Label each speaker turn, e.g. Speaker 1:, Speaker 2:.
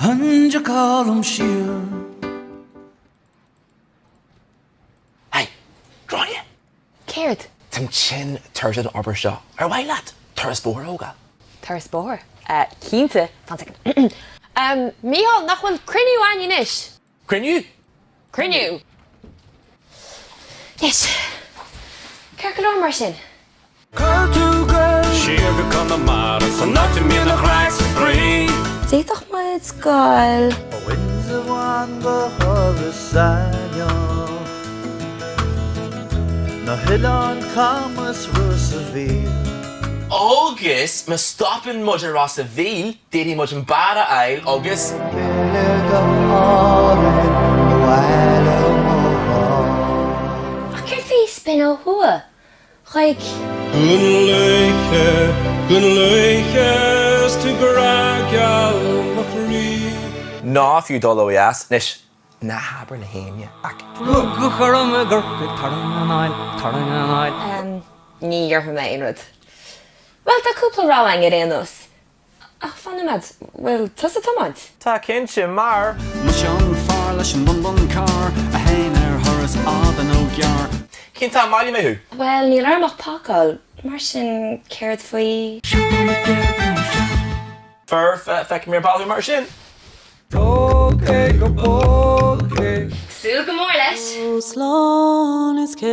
Speaker 1: An dtiocfá liom siar?
Speaker 2: Hey, Gráinne!
Speaker 3: Céard?
Speaker 2: Táim tinn tuirseach den obair seo. Ar mhaith leat turas bóthair a thógáil?
Speaker 3: Turas bóthair? Cinnte! Fan soicind. Mícheál, nach bhfuil cruinniú againn anois?
Speaker 2: Cruinniú?
Speaker 3: Cruinniú! Anois, ceart go leor mar sin.
Speaker 1: Cuir tú go siar go Conamara san áit a mbíonn an chraic 's an spraoi.
Speaker 4: D'fhéadfadh muid goil.
Speaker 1: Ó Inse Bhán go hIorras Aithneach, Na hOileáin Chama is Ros a' Mhíl.
Speaker 2: Agus má stopann muid i Ros a' Mhíl, d'fhéadfadh muid an bád a fháil agus.
Speaker 1: Filleadh go Árainn abhaile mo ghrá.
Speaker 4: Ach céard faoi spin ó thuaidh chuig.
Speaker 1: Dún Lúiche, Dún Lúiche, is tú grá geal mo chroí.
Speaker 2: Nó fiú dul ó dheas. Anois, ná habair le héinne ach.
Speaker 1: Rugadh orm i gCorcaigh, tarraing anáil, tarraing anáil.
Speaker 3: Ní dhéarfaidh mé aon rud. Bhuel, tá cúpla rogha againn ar aon nós. Ach fan nóiméad, bhfuil tusa ag tiomáint?
Speaker 2: Tá cinnte, mar.
Speaker 1: Mise an fear leis an bun bun carr a théann ar thuras fhada nó gearr.
Speaker 2: Cén t-am a mbailfidh mé thú?
Speaker 3: Bhuel, níl orm ach pacáil, mar sin céard faoi.
Speaker 2: Foirfe, feicfidh mé ar ball thú mar sin!
Speaker 1: Tóg é go bog é.
Speaker 3: Súil go mór leis!
Speaker 1: Slán is céir.